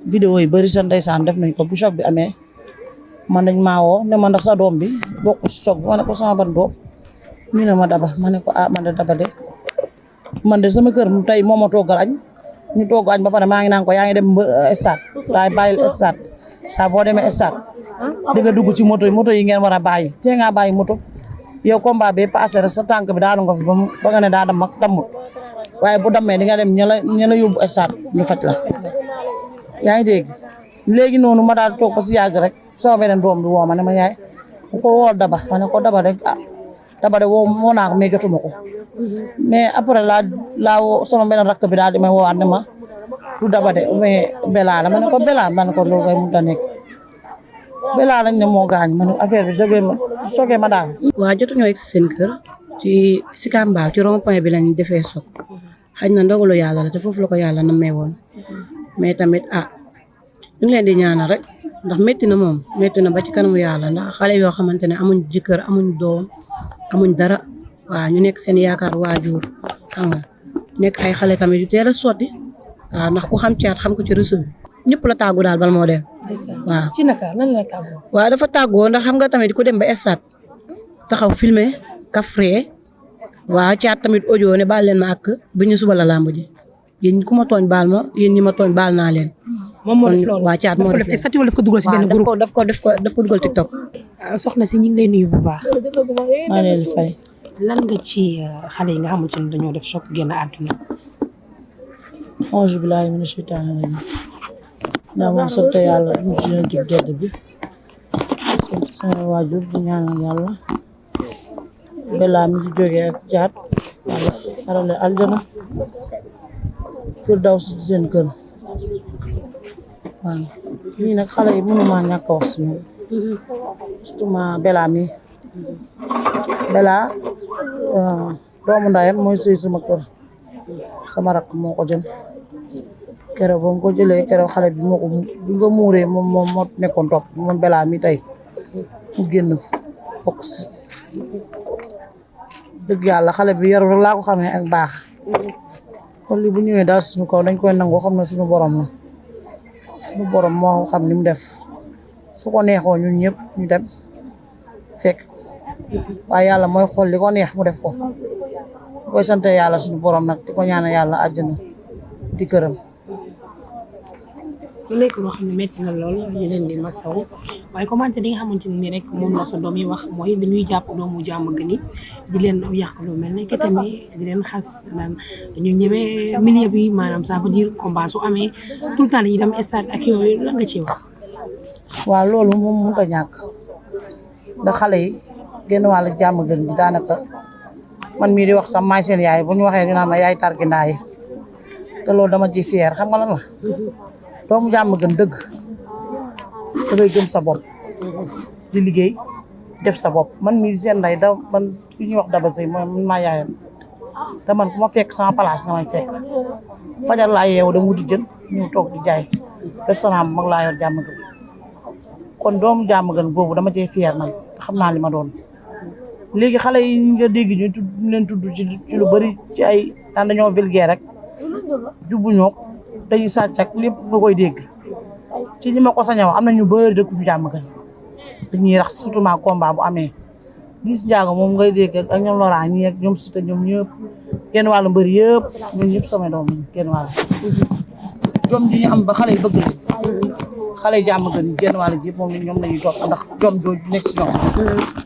vidéo yi bëri sa ndeysaan def nañ ko bu choc bi amee man dañ maa woo ne ma ndax sa doom bi bokku ci choc bi ma ne ko sama ban doom ñu ne ma Daba ma ne ko man de Daba de man de sama kër tey moo ma toggal añ ñu togg añ ba pare maa ngi naan ko yaa ngi dem stade daay bàyyil stade saa boo demee stade di nga dugg ci moto yi ngeen war a bàyyi tee ngaa bàyyi moto yow combat bi passé rek sa tànk bi daanu nga fi ba nga ne daa dam ak dammut waaye bu dammee di nga dem ña la yóbbu stade ñu faj la yaa ngi dégg léegi noonu ma daal toog ba si yàgg rek sama beneen doom bi woo ma ne ma yaay bu ko woo Daba ma ne ko Daba rek Daba de woo naa ko mais jotuma ko mais après laa woo sama beneen rakk bi daal di may woowaat ne ma du Daba de mais Bella la ma ne ko Bella ma ne ko loolu kay mënut a nekk Bella lañ ne moo gaañ ma ne affaire bi sogee ma daal. waa jotuñoo egg si seen kër si Kambaaw ci rond point bi lañ defee soog xëy na ndogalu yàlla la te foofu la ko yàlla namee woon mais tamit ñu ngi leen di ñaanal rek ndax métti na moom métti na ba ci kanamu yàlla ndax xale yoo xamante ne amuñ jëkkër amuñ doom amuñ dara waaw ñu nekk seen yaakaar waajur xam nga nekk ay xale tamit yu teel a sotti waaw ndax ku xam caat xam ko ci réseau bi ñëpp la tàggu daal bal moo dem. waaw ci naka lan la tàggoo. waaw dafa tàggoo ndax xam nga tamit ku dem ba stade taxaw filmer kafree waaw caat tamit audio ne baal leen ma ak bi ñu suba la làmb ji yéen ku ma tooñ baal ma yéen ñi ma tooñ baal naa leen. moom moo def loolu waa caat moo def statut wala daf ko dugal si benn groupe. daf ko dugal TikTok. soxna si ñu ngi lay nuyu bu baax. maa leen di fay. lan nga ci xale yi nga xamante ne dañoo def choc génn àdduna. auzu billaahi mina sheytaani rajiim ndax moom sant yàlla ñu ci leen jub jedd bi sant sama waajur di ñaanal yàlla Bella mi fi jógee ak jaat yàlla xarale aljana firdawsi ci seen kër waaw ñii nag xale yi mënuma ñàkk a wax si ñoom surtout ma Bella mi Bella doomu ndayam mooy sëy sama kër sama rakk moo ko jël keroog ba mu ko jëlee keroog xale bi moo ko bi nga muuree moom moo nekkoon topp moom Bella mi tey mu génn bokk si dëgg yàlla xale bi yaru rek laa ko xamee ak baax kon li bu ñëwee daal suñu kaw dañ koy nangu xam ne suñu borom la suñu borom moo xam ni mu def su ko neexoo ñun ñëpp ñu dem fekk waaye yàlla mooy xool li ko neex mu def ko koy sante yàlla suñu borom nag di ko ñaanal yàlla àjjana di këram. lu nekk loo xam ne métti na lool ñu leen di masaw waaye commenté li nga xamante ne nii rek moom la sa doom yi wax mooy dañuy jàpp doomu jàmm gën yi di leen yàq lu mel ne que tamit di leen xas naan dañu ñemee milieu bi maanaam ça veut dire combat su amee tout le temps dañuy dem stade ak yooyu lan nga ciy wax. waaw loolu moom mënut a ñàkk ndax xale yi genn wàllu jàmm gën bi daanaka man mii di wax sax maay seen yaay bu ñu waxee ñu naan ma yaay tarkindaa yi te loolu dama ciy fier xam nga lan la. doomu jàmm gën dëgg da ngay gëm sa bopp di liggéey def sa bopp man mii seen nday da man li ñuy wax Daba Seye mooy man maa yaayam te man ku ma fekk sama place nga may fekk fajar laa yeewu dama wuti jën ñëw toog di jaay restaurant bu mag laa yor jàmm gën kon doomu jàmm gën boobu dama cee fier nag xam naa li ma doon léegi xale yi nga dégg ñu leen tudd ci lu bari ci ay daan dañoo vulgaire rek jubbuñoo dañuy sàcc ak lépp nga koy dégg ci ñi ma ko sañaw am na ñu bëri dëkk bu jàmm gën dañuy rax surtout ma combat bu amee Liss Ndiago moom ngay dégg ak ñoom Laurent ñi ak ñoom Siteu ñoom ñëpp genn wàllu mbëri yëpp ñun ñëpp sama doom lañ genn wàll jom ji ñu am ba xale yi bëgg leen xale yi jàmm gën yi genn wàll ji yëpp moom ñoom lañuy topp ndax jom jooju nekk si ñoom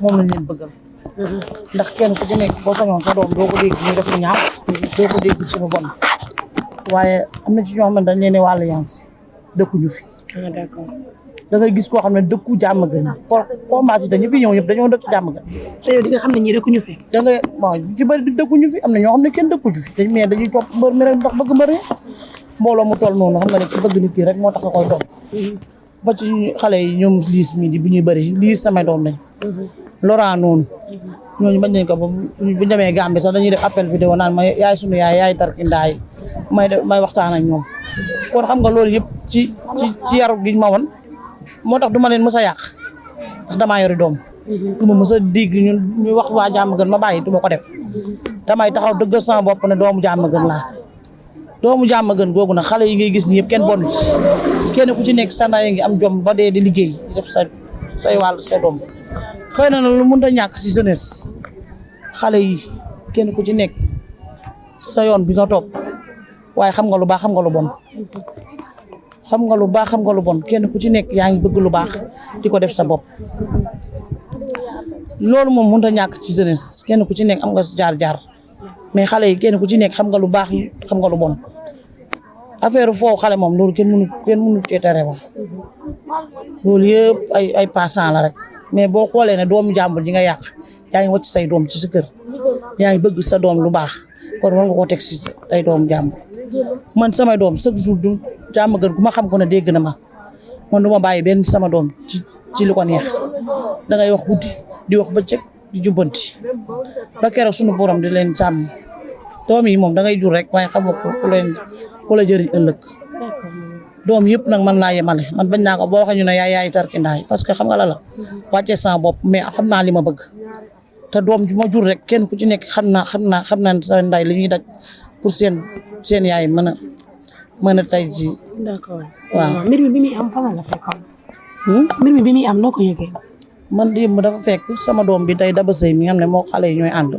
moom lañ leen bëggal ndax kenn ku ci nekk boo sañoon sa doom doo ko dégg ñu def lu ñaaw doo ko dégg ci lu bon waaye am na ci ñoo xam ne dañ leen ne wàllu yansi dëkkuñu fi. d'accord. da ngay gis koo xam ne dëkku jàmm gën combat yi dañu fi ñëw ñëpp dañoo dëkk jàmm gën. te yow di nga xam ne ñii dëkkuñu fi. da ngay bon ci bëri dëkkuñu fi am na ñoo xam ne kenn dëkkuñu fi dañ mais dañuy topp mbër mi rek ndax bëgg mbër yi mbooloo mu toll noonu xam nga ne ci bëgg nit ki rek moo tax nga koy topp. ba ci xale yi ñoom Liss mii di bu ñuy bëri Liss samay doom lañ. Laurent noonu. ñooñu bañ nañ ko ba bu ñu demee Gambie sax dañuy def appel vidéo naan ma yaay sunu yaay tarkindaa yi may waxtaan ak ñoom kon xam nga loolu yëpp ci yaru gi ma won moo tax du ma leen mës a yàq ndax damaa yori doom du ma mës a digg ñu wax waa jàmm gën ma bàyyi du ma ko def damay taxaw dëggal sama bopp ne doomu jàmm gën laa doomu jàmm gën googu nag xale yi ngay gis ni yëpp kenn bonu ci kenn ku ci nekk sa ndey ngi am jom ba dee di liggéey di def say wàll say doom xëy na lu mënut a ñàkk ci jeunesse xale yi kenn ku ci nekk sa yoon bi nga topp waaye xam nga lu baax xam nga lu bon xam nga lu baax xam nga lu bon kenn ku ci nekk yaa ngi bëgg lu baax di ko def sa bopp loolu moom mënut a ñàkk ci jeunesse kenn ku ci nekk am nga jaar-jaar mais xale yi kenn ku ci nekk xam nga lu baax xam nga lu bon affaire foofu xale moom loolu kenn mënu cee tere wax loolu yëpp ay passant la rek mais boo xoolee ne doomu jàmbur ji nga yàq yaa ngi wàcc say doom ci sa kër yaa ngi bëgg sa doom lu baax kon war nga koo teg si ay doomu jàmbur man samay doom chaque jour du jàmm gën ku ma xam ko ne dégg na ma man du ma bàyyi benn sama doom ci lu ko neex dangay wax guddi di wax bëccëg di jubbanti ba keroog suñu borom di leen sàmm doom yi moom dangay jur rek waaye xamoo ku la jëriñ ëllëg doom yëpp nag mën naa yemale man bañ naa ko boo waxee ñu ne yaay tarkindaay parce que xam nga la wàccee sama bopp mais xam naa li ma bëgg te doom ju ma jur rek kenn ku ci nekk xam naa sa nday li ñuy daj pour seen yaay mën a tey ji. d'accord waaw mbir mi bi muy am fan la fekkoon. mbir mi bi muy am noo ko yëgee. man démb dafa fekk sama doom bi tey Daba Sey mi nga xam ne moo xale yi ñooy ànd.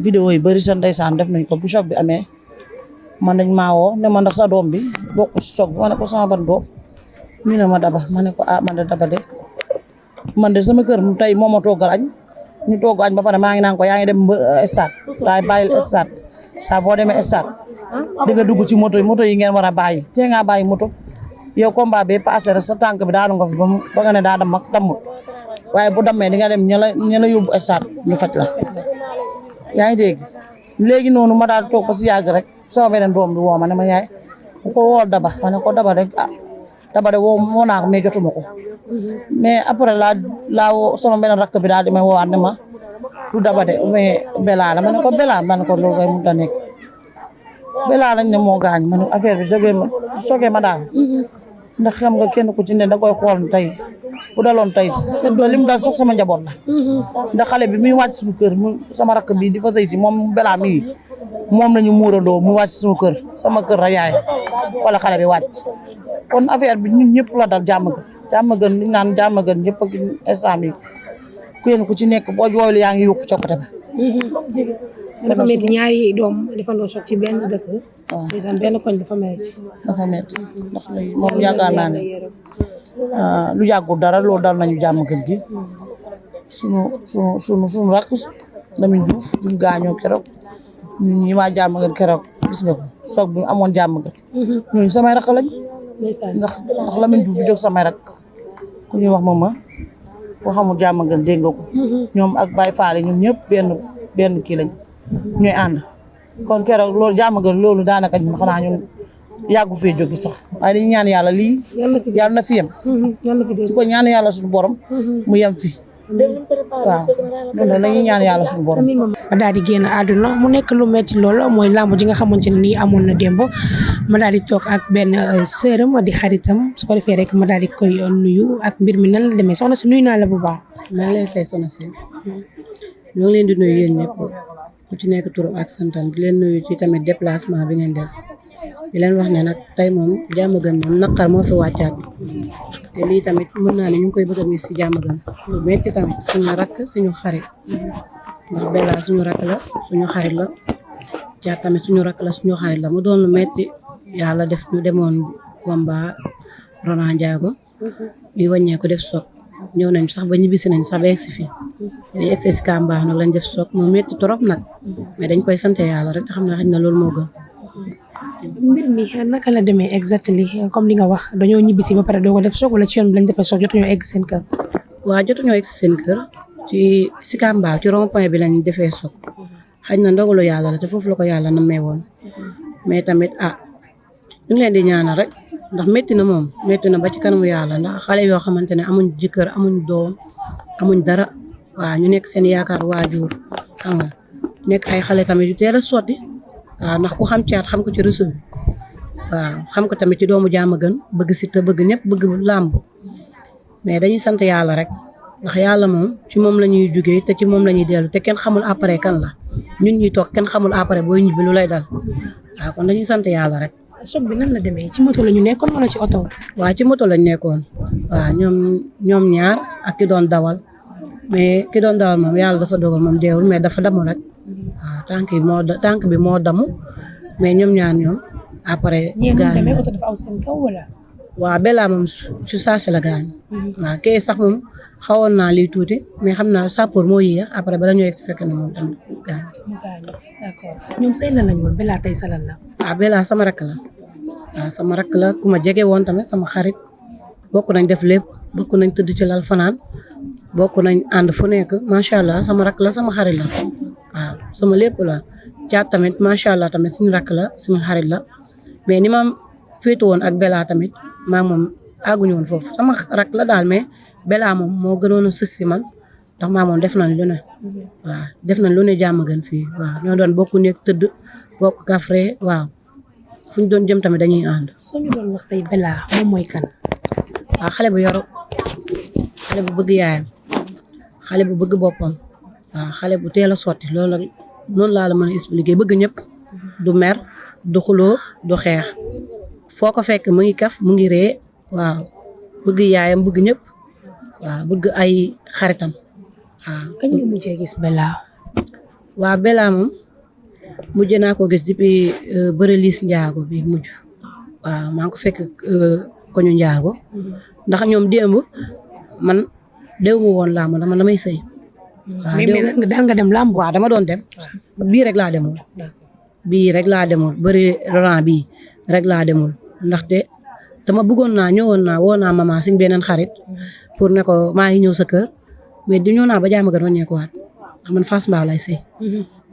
vidéo yi bëri sa ndeysaan def nañ ko bu choc bi amee man dañ maa woo ne ma ndax sa doom bi bokkul ci choc bi ma ne ko sama ban doom ñu ne ma Daba ma ne ko man de Daba de man de sama kër tey moo ma toggal añ ñu togg añ ba pare maa ngi naan ko yaa ngi dem stade daay bàyyil stade saa boo demee stade di nga dugg ci moto yi ngeen war a bàyyi tee ngaa bàyyi moto yow combat bi passé rek sa tànk bi daanu nga fi ba nga ne daa dem ak dammut waaye bu dammee di nga dem ña la yóbbu stade ñu faj la yaa ngi dégg léegi noonu ma daal toog ba si yàgg rek sama beneen doom bi woo ma ne ma yaay bu ko woo Daba ma ne ko Daba rek Daba de woo naa ko mais jotuma ko mais après laa woo sama beneen rakk bi daal di may woowaat ne ma du Daba de mais Bella la ma ne ko Bella ma ne ko loolu kay mënut a nekk Bella lañ ne moo gaañ ma ne affaire bi sogee ma daal ndax xam nga kenn ku ci ne da koy xool tey bu daloon tey lim dal sax sama njaboot la ndax xale bi muy wàcc suñu kër sama rakk bi di fa sëy si moom Bella mii moom la ñu muurandoo mu wàcc suñu kër sama kër a yaay fa la xale bi wàcc kon affaire bi ñun ñëpp la dal jàmm gën li naan jàmm gën ñëpp ak instant bi kenn ku ci nekk boo jooylu yaa ngi yuuxu ca côté ba dafa métti ñaari doom defandoo choc ci benn dëkk. waaw benn koñ dafa métti. dafa métti ndax moom yaakaar naa ne lu yàggul dara loolu dal nañu jàmm gën gi sunu rakk Lamine Diouf bi mu gaañoo keroog ñi waa jàmm gën keroog gis nga ko soog bi amoon jàmm gën. ñooñu samay rakk lañ. ndax Lamine Diouf du jóg samay rakk ku ñuy wax mama waxamul jàmm gën dégg nga ko. ñoom ak Baye Fall ñoom ñëpp benn kii lañ. ñooy ànd kon keroog loolu jàmm gën loolu daanaka ñun xanaa ñun yàggu fee jógi sax waaye dañu ñaan yàlla lii yàlla na fi yem di ko ñaan yàlla suñu borom mu yem fi waaw loolu la ñuy ñaan yàlla suñu borom ma daal di génn àdduna mu nekk lu metti lool mooy làmb ji nga xamante ne nii amoon na démb ma daal di toog ak benn sëram di xaritam su ko defee rek ma daal di koy nuyu ak mbir mi nan la demee soxna si nuyu naa la bu baax. maa ngi lay fay soxna si ñoo ngi leen di nuyu yéen ñëpp ku ci nekk turam ak santam di leen nuyu ci tamit déplacement bi ngeen def di leen wax ne nag tey moom jàmm gën moom naqar moo fi wàccaat te lii tamit mën naa ne ñu ngi koy bëgg a mis si jàmm gën lu metti tamit suñu rakk suñu xarit ndax Bella suñu rakk la suñu xarit la Caat tamit suñu rakk la suñu xarit la mu doon lu metti yàlla def ñu demoon combat Roland Ndiago ñu wàññee ko def soog ñëw nañ sax ba ñibbisi nañ sax ba egsi fii dañ egsi si Kambaax nag lañ def soog mu metti trop nag mais dañ koy sant yàlla rek te xam ne xëy na loolu moo gën. mbir mi naka la demee exactement comme li nga wax dañoo ñibbisi ba pare doo ko def soog wala ci yoon bi lañ defee soog jotuñoo egg seen kër. waaw jotuñoo egg seen kër si Kambaax ci rond point bi lañ defee soog xëy na ndogalu yàlla la te foofu la ko yàlla namee woon mais tamit ñu ngi leen di ñaanal rek. ndax métti na moom métti na ba ci kanamu yàlla ndax xale yoo xamante ne amuñ jëkkër amuñ doom amuñ dara waaw ñu nekk seen yaakaar waajur xam nga nekk ay xale tamit yu teel a sotti waaw ndax ku xam Caat xam ko ci réseau bi waaw xam ko tamit ci doomu jàmm gën bëgg si te bëgg ñëpp bëgg làmb mais dañuy sant yàlla rek ndax yàlla moom ci moom la ñuy jugee te ci moom la ñuy dellu te kenn xamul après kan la ñun ñuy toog kenn xamul après booy ñibbi lu lay dal waaw kon dañuy sant yàlla rek. choc bi nan la demee ci moto la ñu nekkoon wala ci oto. waa ci moto lañ nekkoon waaw ñoom ñaar ak ki doon dawal mais ki doon dawal moom yàlla dafa dogal moom deewul mais dafa damu rek waaw tànk bi moo damu mais ñoom ñaar ñoom après. ñeent demee oto dafa aw seen kaw wala. waaw Bella moom su saase la gaañ. waaw kii sax moom xawoon naa lii tuuti mais xam naa sappoor moo yéex après bala ñoo yegg si fekk na moom tamit gaañ. mu gaañu d'accord ñoom say lan lañ woon Bella tey sa lan la. waaw Bella sama rakk la waaw sama rakk la ku ma jege woon tamit sama xarit bokk nañ def lépp bokk nañ tëdd ci lal fanaan bokk nañ ànd fu nekk macha allah sama rakk la sama xarit la waaw sama lépp la Caat tamit macha allah tamit suñu rakk la suñu xarit la mais ni ma féetu woon ak Bella tamit maa moom àgguñu woon foofu sama rakk la daal mais Bella moom moo gënoon a sës si man ndax maa moom def nañ lu ne waaw def nañ lu ne jàmm gën fii waaw ñoo doon bokk nekk tëdd bokk kafre waaw fu ñu doon jëm tamit dañuy ànd. soo ñu doon wax tey Bella moom mooy kan. waaw xale bu yoru xale bu bëgg yaayam xale bu bëgg boppam waaw xale bu teel a sotti loolu la noonu laa la mën a expliquer bëgg ñëpp du mer du xuloo du xeex foo ko fekk mu ngi kaf mu ngi ree waaw bëgg yaayam bëgg ñëpp waaw bëgg ay xaritam waaw. kañ nga mujjee gis Bella. waaw Bella moom mujj naa ko gis depuis bëri liis njaago bi mujj waaw maa ngi ko fekk ko ñu njaago ndax ñoom démb man déw mu woon làmb ndax man damay sëy waaw mais daan nga dem làmb. waaw dama doon dem bii rek laa demul bii rek laa demul bëri rang bii rek laa demul ndaxte dama bëggoon naa ñëwoon naa woo naa maman suñ beneen xarit pour ne ko maa ngi ñëw sa kër mais di ñëw naa ba jaama gën wàññeekuwaat ndax man Fass Mbao lay sëy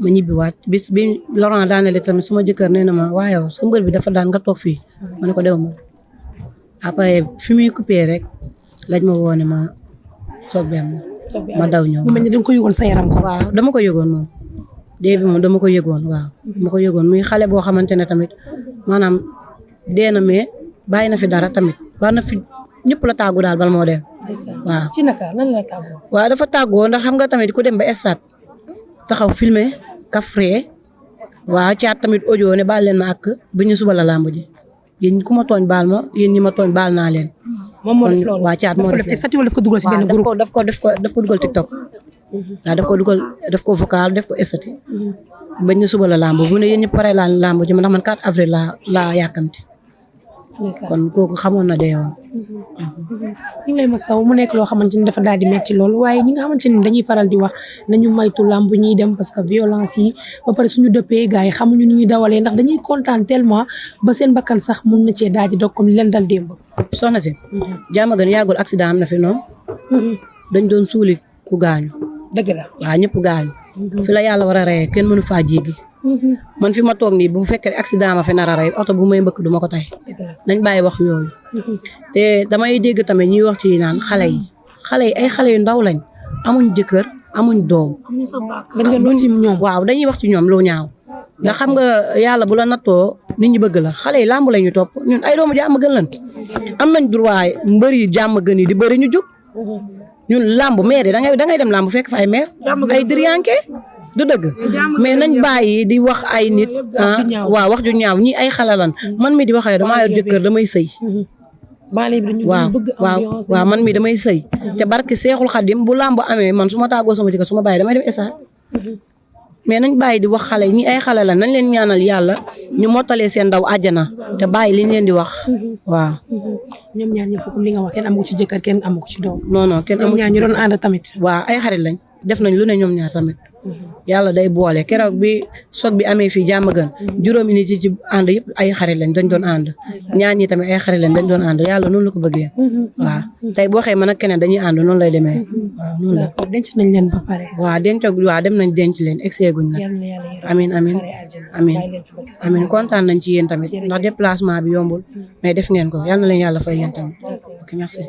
ma ñibbiwaat bis bi Laurent daanele tamit suma jëkkër nee na ma waaye sa mbër bi dafa daan nga toog fii ma ne ko dew ma après fi muy coupé rek lañ ma woone ma soog bi am ma daw ñëw. mu mel ni da nga ko yëgoon sa yaram ko. waaw dama ko yëgoon moom dee bi moom dama ko yëgoon waaw dama ko yëgoon muy xale boo xamante ne tamit maanaam dee na mais bàyyi na fi dara tamit war na fi ñëpp la tàggu daal bala moo dem waaw. ci naka lan la tàggoo. waaw dafa tàggoo ndax xam nga tamit ku dem ba stade taxaw filmer kafree waaw Caat tamit audio ne baal leen ma ak bi ñu suba la làmb ji yéen ku ma tooñ baal ma yéen ñi ma tooñ baal naa leen. moom moo def loolu waaw Caat moo def statut daf ko dugal si benn groupe. daf ko dugal TikTok waaw daf ko vocal def ko statut bañ ñu suba la làmb bu ne yéen ñi pare laa làmb ji ndax man 4 avril laa yàkkamti kon kooku xamoon na dee woon. ñu ngi lay masaw mu nekk loo xamante ni dafa daal di metti loolu waaye ñi nga xamante ni dañuy faral di wax nañu maytu làmb ñuy dem parce que violence yi ba pare suñu dëppee gars yi xamuñu ni ñuy dawalee ndax dañuy kontaan tellement ba seen bakkan sax mun na cee daal di dog comme leen dal démb. soxna si jaama gën yàggul accident am na fi noonu dañ doon suuli ku gaañu. dëgg la waaw ñëpp gaañu fi la yàlla war a reyee kenn mënu faa jéegi man fi ma toog nii bu fekkee accident ma fi nar a rey oto bu may mbëkk du ma ko tey nañ bàyyi wax yooyu te damay dégg tamit ñuy wax ci naan xale yi ay xale yu ndaw lañ amuñ jëkkër amuñ doom waaw dañuy wax ci ñoom lu ñaaw ndax xam nga yàlla bu la nattoo nit ñi bëgg la xale yi làmb la ñu topp ñun ay doomu jàmm gën lan am nañ droit mbëri jàmm gën yi di bëri ñu jóg ñun làmb maire yi da ngay dem làmb fekk fa ay maire ay diriyanke du dëgg mais nañ bàyyi di wax ay nit waaw wax ju ñaaw ñi ay xalalan man mi di waxee damaa yor jëkkër damay sëy waaw man mi damay sëy te barki Seexul Xadim bu làmb amee man su ma tàggoo sama jëkkër su ma bàyyi damay dem estade mais nañ bàyyi di wax xale ñi ay xale la nañ leen ñaanal yàlla ñu mottalee seen ndaw àjjana te bàyyi li ñu leen di wax waaw. ñoom ñaar ñëpp comme li nga wax kenn amu ci jëkkër kenn amu ci doom. non kenn amu ñoom ñaar ñu doon ànd tamit. waaw ay xarit lañ def nañ lu ne ñoom ñaar tamit. yàlla day boole keroog bi soog bi amee fii jàmm gën juróomi nit ci ànd yëpp ay xarit lañ dañ doon ànd ñaar ñi tamit ay xarit lañ dañ doon ànd yàlla noonu la ko bëggee waaw tey boo xëy man ak keneen dañuy ànd noonu lay demee waaw noonu la denc nañ leen ba pare waaw dem nañ denc leen exeeguñ nag amin kontaan nañ ci yéen tamit ndax déplacement bi yombul mais def ngeen ko yal na leen yàlla fay yéen tamit ok merci